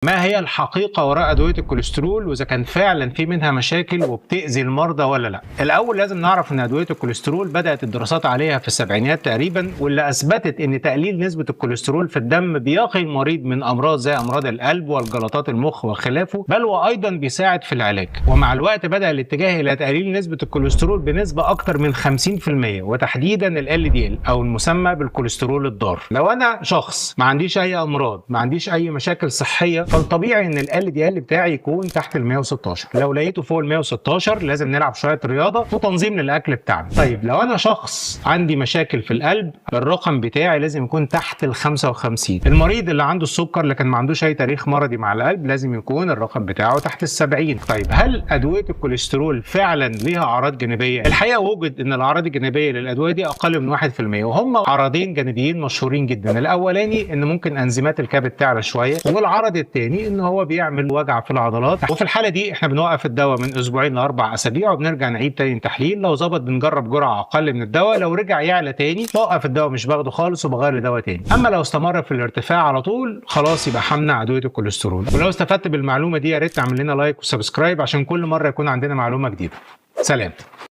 ما هي الحقيقة وراء أدوية الكوليسترول، وإذا كان فعلا في منها مشاكل وبتأذي المرضى ولا لا؟ الأول لازم نعرف إن أدوية الكوليسترول بدأت الدراسات عليها في السبعينيات تقريبا، واللي أثبتت إن تقليل نسبة الكوليسترول في الدم بيقي المريض من أمراض زي أمراض القلب والجلطات المخ وخلافه، بل وأيضا بيساعد في العلاج. ومع الوقت بدأ الاتجاه إلى تقليل نسبة الكوليسترول بنسبة أكتر من 50%، وتحديدا ال LDL أو المسمى بالكوليسترول الضار. لو أنا شخص ما عنديش أي أمراض، ما عنديش أي مشاكل صحية، فالطبيعي ان LDL بتاعي يكون تحت ال 116. لو لقيته فوق ال 116 لازم نلعب شوية رياضة وتنظيم للاكل بتاعنا. طيب لو انا شخص عندي مشاكل في القلب، الرقم بتاعي لازم يكون تحت ال 55. المريض اللي عنده السكر لكن ما عندوش اي تاريخ مرضي مع القلب لازم يكون الرقم بتاعه تحت ال 70. طيب هل ادوية الكوليسترول فعلا ليها اعراض جانبيه؟ الحقيقة وجد ان الاعراض الجانبية للادوية دي اقل من 1%، وهم عرضين جانبيين مشهورين جدا. الاولاني ان ممكن انزيمات الكبد تعلى شوية، والعرض الثاني ان هو بيعمل وجع في العضلات. وفي الحالة دي احنا بنوقف الدواء من اسبوعين لاربع اسابيع، وبنرجع نعيد تاني تحليل. لو ظبط بنجرب جرعة اقل من الدواء، لو رجع يعلى تاني بوقف الدواء مش باخده خالص وبغير لدواء تاني. اما لو استمر في الارتفاع على طول خلاص يبقى همنع ادوية الكوليسترول. ولو استفدت بالمعلومه دي يا ريت تعمل لنا like و subscribe عشان كل مرة يكون عندنا معلومة جديدة. سلام.